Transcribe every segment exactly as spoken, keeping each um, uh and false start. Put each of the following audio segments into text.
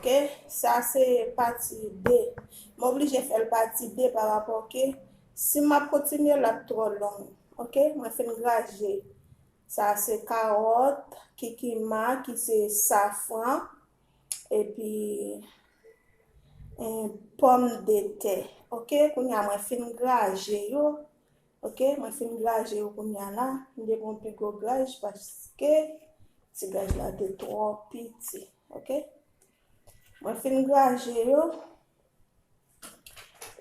Ok, sa se pati de. M oblije fè l pati de pa rapò ke si m ap kontinye l ap twò long. Ok, mwen fin graje. Sa se kawòt, kikima ki se safran, epi eh, pòmdetè. Ok, kounye a mwen fin graje yo. Ok, mwen fin graje yo kounye a la. M te pran pi gwo graj paske ti graj la te twò piti. Ok, mwen fin graje yo.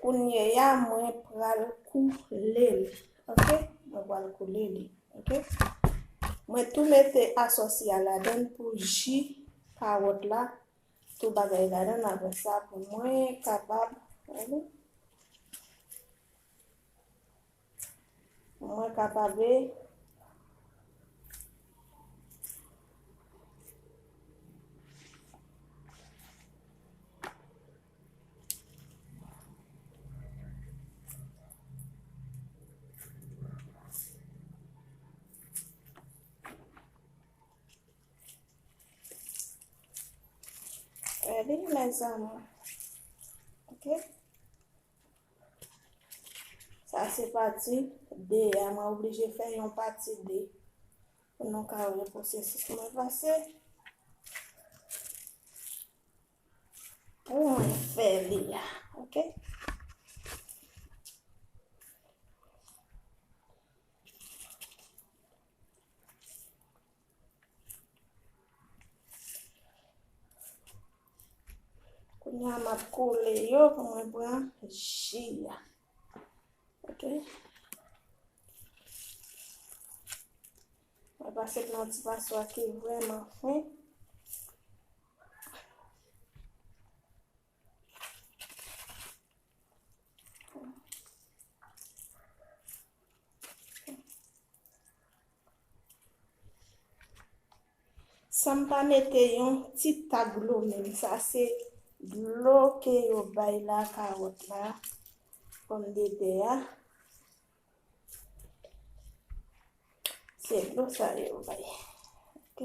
Kounye a mwen pral koule li. Ok, mwen pral koule li. Ok, mwen tou mete asòsi a ladann pou ji kawòt la. Tou bagay ladann apre sa pou mwen kapab, gade, pou mwen kapab Gade, mezanmi. Ok. Sa se pati de a. Mwen oblije fè yon pati de pou nou ka wè pwosesis mwen pase. Pou mwen fè li a. Ok. Kounye a m ap koule yo pou mwen pran ji a. Ok. Mwen pase pran yon ti paswa ki vrèman fen. San m pa mete yon ti tak dlo menm. Sa se dlo ke yo bay la, kawòt la, pòmdetè a. Se dlo sa yo bay. Ok.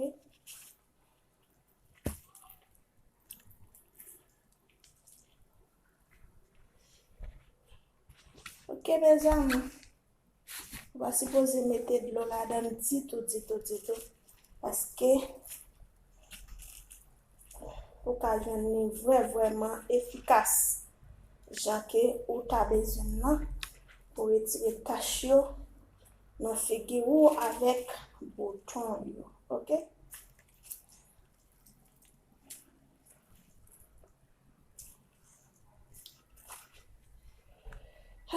Ok, mezanmi. Ou pa sipoze mete dlo ladann ditou, ditou, ditou. Paske ou ka jwenn li vrè, vrèman efikas. Jan ke ou ta bezwen nan pou retire tach yo nan figi ou avèk bouton yo. Ok?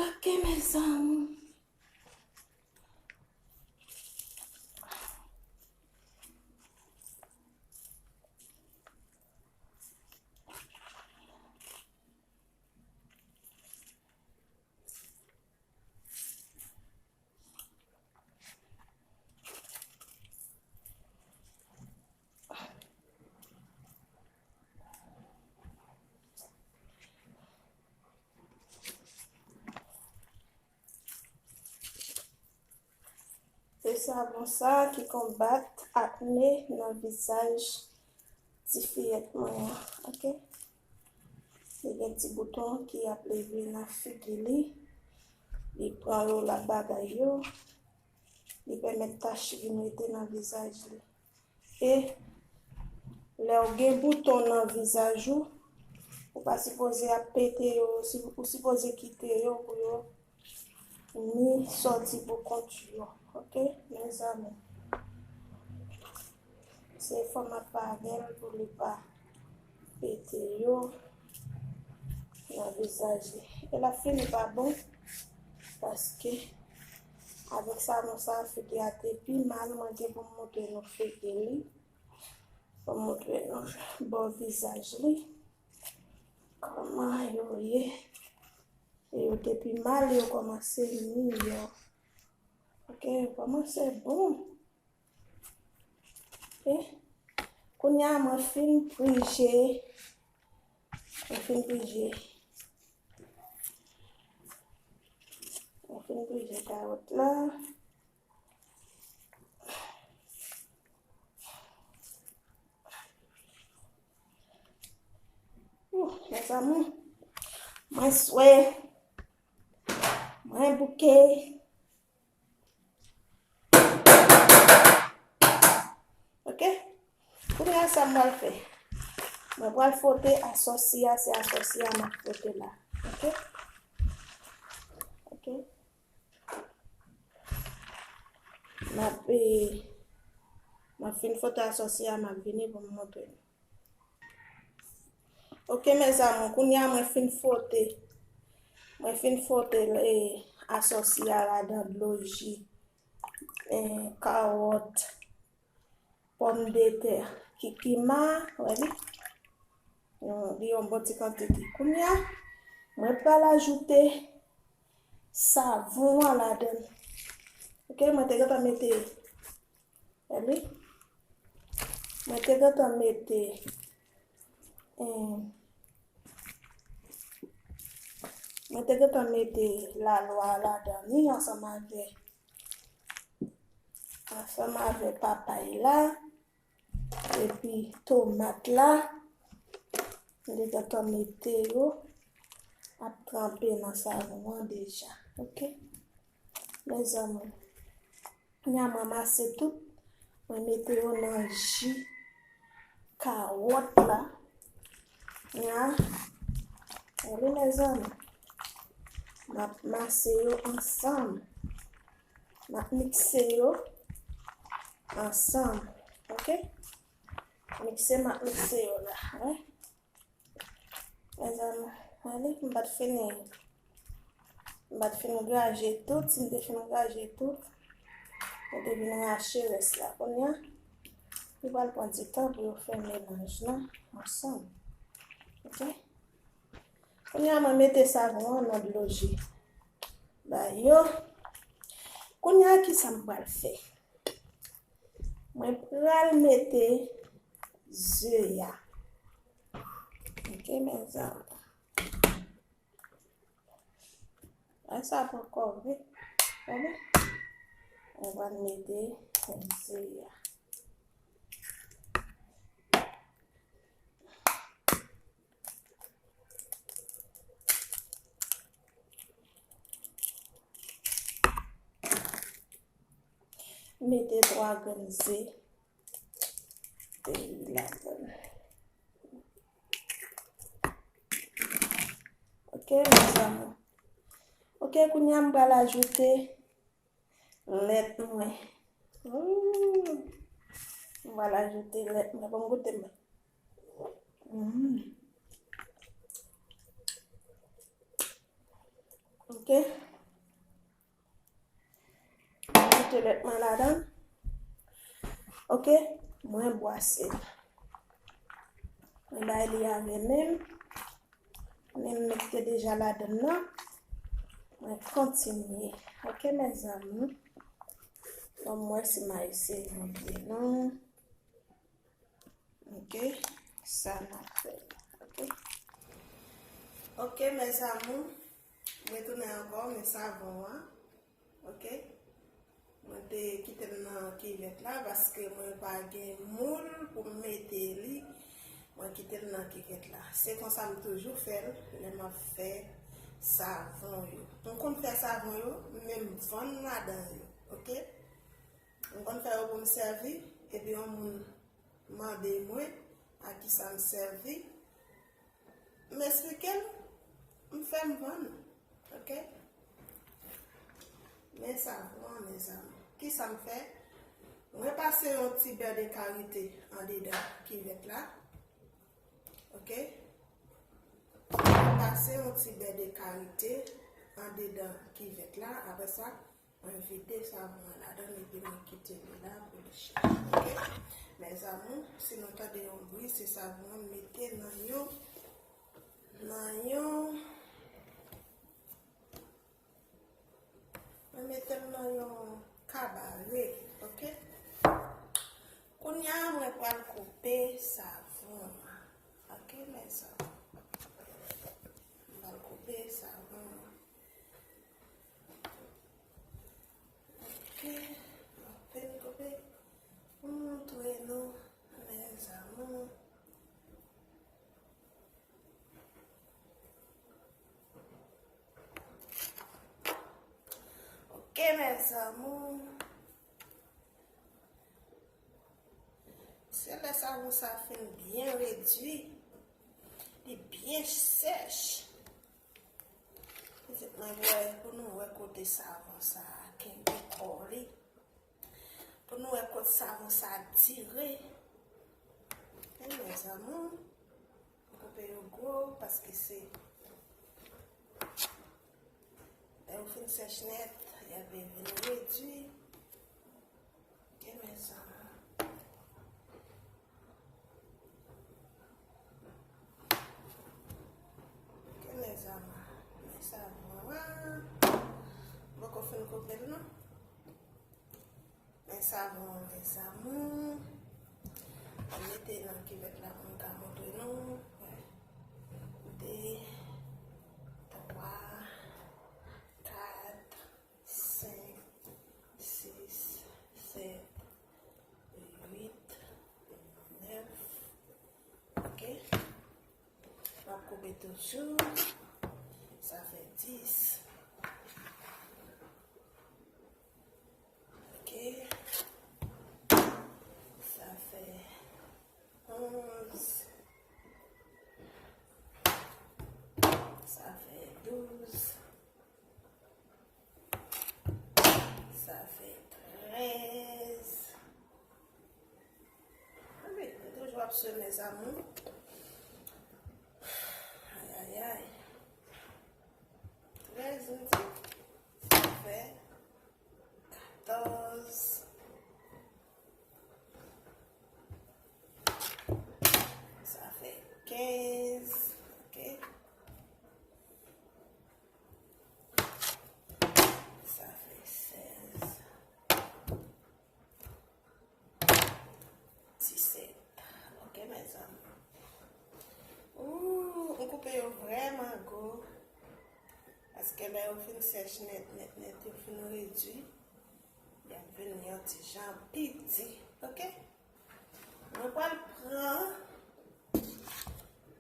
Ok, mezanmi. Se savon sa ki konbat akne nan vizaj ti fiyèt mwen an, ok? Li gen ti bouton ki ap leve nan figi li. Li pran yo, l ap bagay yo. Li pèmèt tach vin rete nan vizaj li. E lè w gen bouton nan vizaj ou, ou pa sipoze ap pete yo, ou si-, ou sipoze kite yo pou yo ni sòti pou kont yo. Ok, mezanmi? Se fò m ap pale l pou li pa pete yo nan vizaj li. E l ap fini pa bon, paske avèk savon sa, figi a te pi mal. Mwen gen pou m montre nou figi li. Pou m montre nou bò vizaj li. Kòman yo ye. E yo te pi mal, yo kòmanse miyò. Ok, yo kòmanse bon. Ok. Kounye a, mwen fin prije. Mwen fin prije. Mwen fin prije kawòt la. Zanmi, mwen swe, mwen bouke. Ok? Kounye a sa m pral fè. Mwen pral fwote asòsi a, se asòsi a m ap fwote la. Ok? Ok? M ap, eh, m ap fin fwote asòsi a, m ap vini pou m montre nou. Ok, mes amours, kounye a mwen fin fwote. Mwen fin fwote, eh, asòsi a ladan dlo ji, eh, kawòt, pòmdetè, kikima, wè li? Yon, li yon bon ti kantite. Kounye a, mwen pral ajoute savon an ladan. Ok, mwen te gentan mete, wè li? Mwen te gentan mete, eh, mwen te gentan mete lalwa ladan li ansanm avè, ansanm avè papay la, epi tomat la. Mwen te gentan mete yo ap tranpe nan savon an deja. Ok? Mes amours. Kounye a m ranmase tout, mwen mete yo nan ji kawòt la. Kounye a, gade mes amours, m ap mase yo ansanm. M ap mikse yo ansanm. Ok? Mikse, m ap mikse yo la. Wè. Mes amours, wè li, m pa t fini, m pa t fin graje tout. Si m te fin graje tout, mwen te vin rache rès la. Kounye a, li pral pran ti tan pou yo fè melanj lan ansanm. Ok? Kounye a, mwen mete savon an nan dlo ji ba yo. Kounye a, kisa m pral fè? Mwen pral mete ze a. Ok, mes amours. Ay, sa poko vre. Gade. Mwen pral mete ze a. Mete twa grenn ze ladan. Ok, mes amours. Ok, kounye a m pral ajoute lèt mwen. Mm. M pral ajoute lèt mwen. Bon, goute mwen. Mm. Ok. Ajoute lèt mwen ladan. Ok. Mwen bwase. Mwen bay li avè men m. Men m met te deja ladan nan. Mwen kontinye. Ok, mes amours. Bon, mwen si m a eseye montre nou. Ok. Sa n ap fè. Ok. Ok, mes amours. Mwen tounen ankò, men savon an. Ok. Mwen te kite l nan kivèt la paske mwen pa gen moul pou m mete li. Mwen kite l nan kivèt la. Se konsa m toujou fè l lè m ap fè savon yo. M konn fè savon yo, men m vann ladan yo. Ok. M konn fè yo pou m sèvi, epi yon moun mande mwen a kisa m sèvi. M esplike l, m fè m vann. Ok? Men savon an, mes amours. Kisa m fè? Mwen pase yon ti bè de karite andedan kivèt la. Ok? Mwen pase yon ti bè de karite andedan kivèt la. Apre sa, mwen vide savon an ladan l epi mwen kite li la pou li chaje. Ok? Mes amours, si nou tande yon bri, se savon an mete nan yon, nan yon, mwen mete l nan yon kabare. Ok? Kounye a, mwen pral koupe savon an. Ok, mes amours. Mwen pral koupe savon an. Ok, m ap fin koupe pou m montre nou, mes amours. E mes amours, se lè savon sa fin byen redui, li byen sèch. Pitit mwen, pou nou wè kote savon sa kenbe kò li. Pou nou wè kot savon sa dire. E mes amours, m koupe yo gwo paske se lè yo fin sèch nèt, y ap vin redui. Ok, mes amours. Ok, mes amours. Men savon an. M poko fin koupe l non. Men savon an, mes amours. Mwen mete nan kivèt la pou m ka montre nou. De, twa, kat, senk, sis, sèt, uit, nèf. Ok. M ap koupe toujou. Sa fè dis. Ok. Sa fè onz. Sa fè douz. Sa fè trèz. Wi, nou toujou ap swe, mes amours. Ay, ay, ay. Trèz, m di. Sa fè katòz. Sa fè kenz. Ok. Sa fè sèz. Disèt. Ok, mes amours. Ooh, m koupe yo vrèman gwo. Paske lè yo fin sèch nèt, nèt, nèt, yo fin redui, y ap vin yon ti jan piti. Ok? Mwen pral pran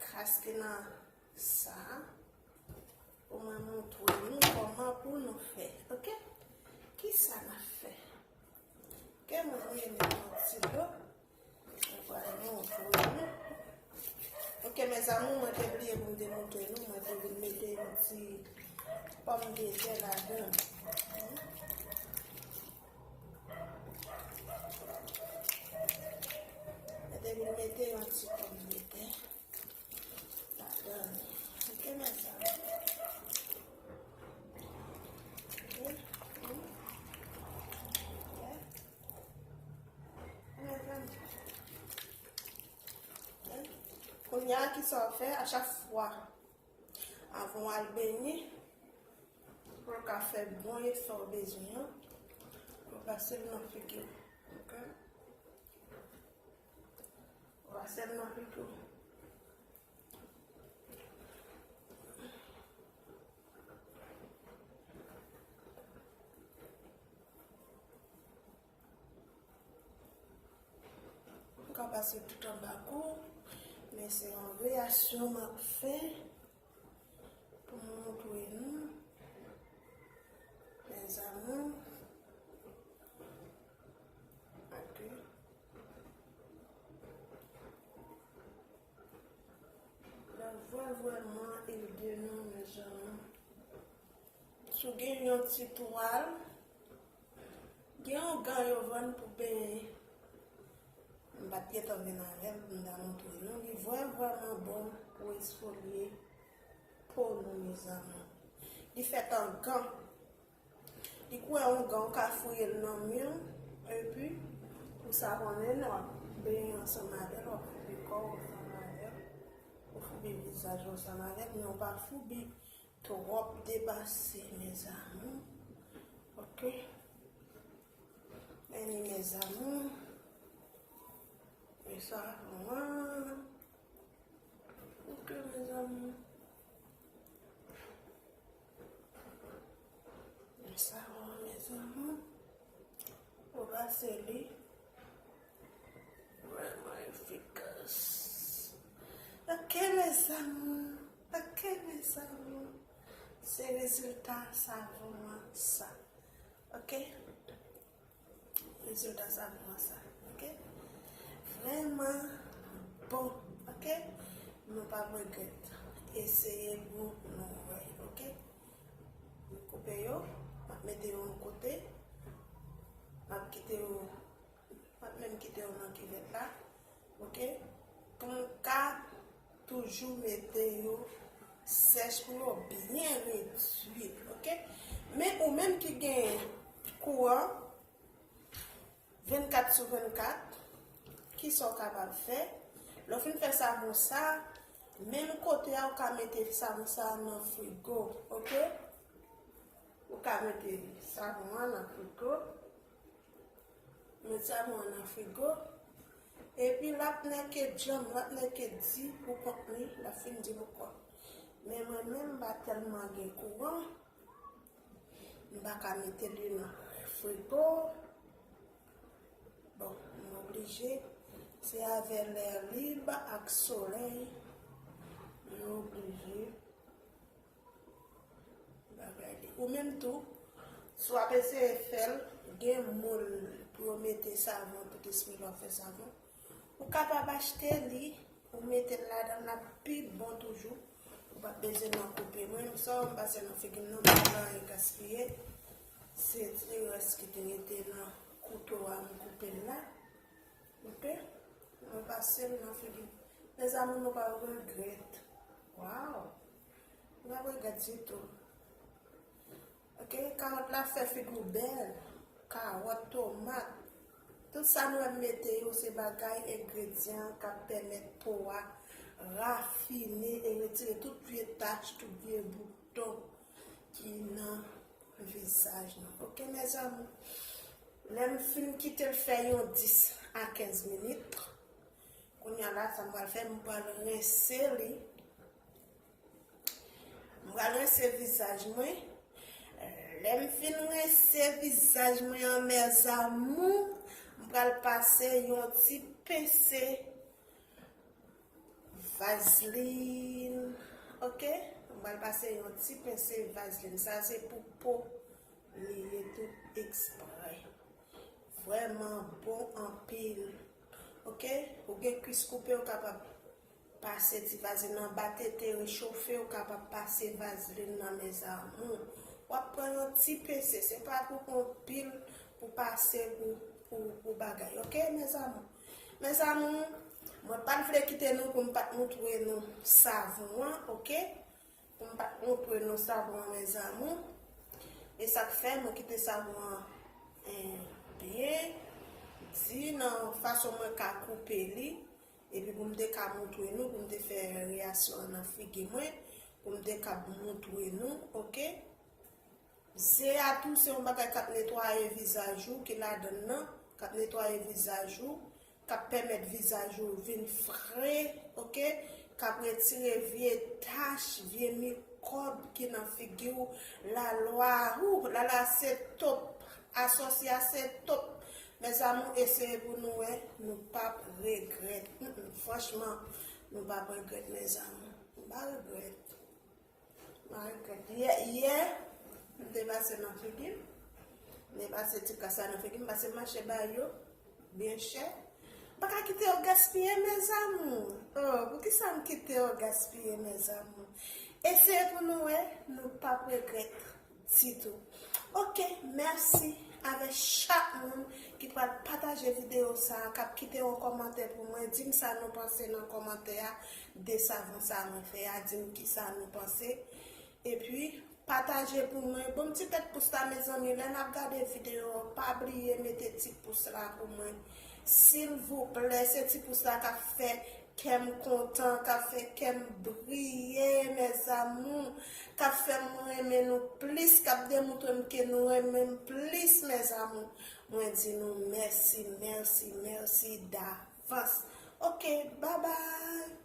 kras ki nan sa pou mwen montre nou kòman pou nou fè. Ok? Kisa n ap fè? Ok, mwen mete yon ti dlo. Mwen pral montre nou. Ok, mes amours, mwen te bliye pou m te montre nou. Mwen te vin mete yon ti pòmdetè ladan. Mwen te vin mete yon ti pòmdetè ladan. Ok, mes amours. Ok. Ok. Mes amours. Kounye a, kisa w fè a chak fwa? Avan w al benyen, pou w ka fè bon efò w bezwen an, ou pase l nan figi w. Ok? Ou pase l nan figi w. M ka pase tout anba kou, men se yon reyasyon m ap fè pou m montre nou, mes amours. Ok. L ap vrè, vrèman ede nou, mes amours. Si w gen yon ti twal, gen yon gan yo vann pou benyen. M pa t gentan vin avè l pou m ta montre nou. Li vrè, vrèman bon pou esfolye po nou, mes amours. Li fèt an gan. Li kwè yon gan, w ka fouye l nan mi w, epi ou savonnen l, w ap benyen ansanm avè l, w ap foubi kò w ansanm avè l, ou foubi vizaj ou ansanm avè l, men w pa foubi twòp depase, mes amours. Ok? Men ni, mes amours. E sa, mwen. Ok, mes amours. Men sa, mwen, mes amours. Ou pase li. Vrèman efikas. Ok, mes amours. Ok, mes amours. Se rezilta savon an sa. Ok? Rezilta savon an sa. Ok? Vrèman bon. Ok? Nou p ap regrèt. Eseye pou nou wè. Ok? M koupe yo. M ap mete yo yon kote. M ap kite yo. M ap menm kite yo nan kivèt la. Ok? Pou m ka toujou mete yo sèch pou yo byen redui. Ok? Men ou menm ki gen kouran vennkat sou vennkat, kisa w kapab fè? Lè w fin fè savon sa, menm kote a ou ka mete savon sa nan frigo. Ok? Ou ka mete savon an nan frigo. Met savon an nan frigo. Epi l ap nèke djanm, l ap nèke di pou kont li, l ap fin di pou kont. Men mwen menm m pa tèlman gen kouran. M pa ka mete li nan frigo. Bon, m oblije. Se avè lè lib ak solèy. M oblije. Bagay li. Ou menm tou, si w ap eseye fè l, gen moun pou yo mete savon, tout espri w ap fè savon. Ou kapab achte li, ou mete l ladan l, l ap pi bon toujou. Ou p ap bezwen nan koupe. Mwen menm sa, m pase nan figi m nan, m pa anyen gaspiye. Se ti rès ki te rete nan kouto a, m koupe l la. Ok? Mwen pase l nan figi m. Mezanmi, nou pa regrèt. Waw! Nou pa regrèt ditou. Ok? Kawòt la fè figi w bèl. Kawòt, tomat. Tout sa nou ap mete yo se bagay, engredyan k ap pèmèt po a rafine e retire tout vye tach, tout vye bouton ki nan vizaj nou. Ok, mezanmi? Lè m fin kite l fè yon dis a kenz minit, kounye a la, sa m pral fè, m pral rense li. M pral rense vizaj mwen. Lè m fin rense vizaj mwen an, mes amours, m pral pase yon ti pense vazlin. Ok? M pral pase yon ti pense vazlin. Sa se pou po li ye tout eksprè. Vrèman bon anpil. Ok? Ou gen kwis koupe, ou kapab pase ti vazlin anba tete, rechofe, ou kapab pase vazlin nan, mes amours. W ap pran yon ti pense, se pa pou pran pil pou pase pou, pou, pou bagay. Ok, mes amours? Mes amours, mwen pa t vle kite nou pou m pa t montre nou savon an, ok? Pou m pa t montre nou savon an, mes amours. E sa k fè mwen kite savon an, eh, byen di nan fason mwen ka koupe li. Epi pou m te ka montre nou, pou m te fè reyasyon an nan figi mwen, pou m te ka montre nou, ok? Ze a tou, se yon bagay k ap netwaye vizaj ou, ki ladan l nan, k ap netwaye vizaj ou, k ap pèmèt vizaj ou vin fre, ok? K ap retire vye tach, vye mikòb ki nan figi w. Lalwa, ou, lalwa se top, asòsi a se top. Mes amours, eseye pou nou wè, nou p ap regrèt. Mm, mm, franchman, nou p ap regrèt, mes amours. Nou pa regrèt. Mwen regrèt. Yè, yè, m te pase nan figi m. M te pase ti kras la nan figi m, pase mache ba yo, byen chè. M pa ka kite yo gaspiye, mes amours. Oh, poukisa m kite yo gaspiye, mes amours? Eseye pou nou wè, nou p ap regrèt ditou. Ok, mèsi avèk chak moun ki pral pataje videyo sa a, k ap kite yon kòmantè pou mwen. Di m sa nou panse nan kòmantè a de savon sa mwen fè a. Di m kisa nou panse. Epi, pataje pou mwen. Ban m ti tèt pous la, mezanmi. Lè n ap gade videyo an, pa bliye mete ti pous la pou mwen. Silvouplè, se ti pous la k ap fè kè m kontan, k ap fè kè m briye, mes amours, k ap fè m renmen nou plis, k ap demontre m ke nou renmen m plis, mes amours. Mwen di nou mèsi, mèsi, mèsi davans. Ok, babay!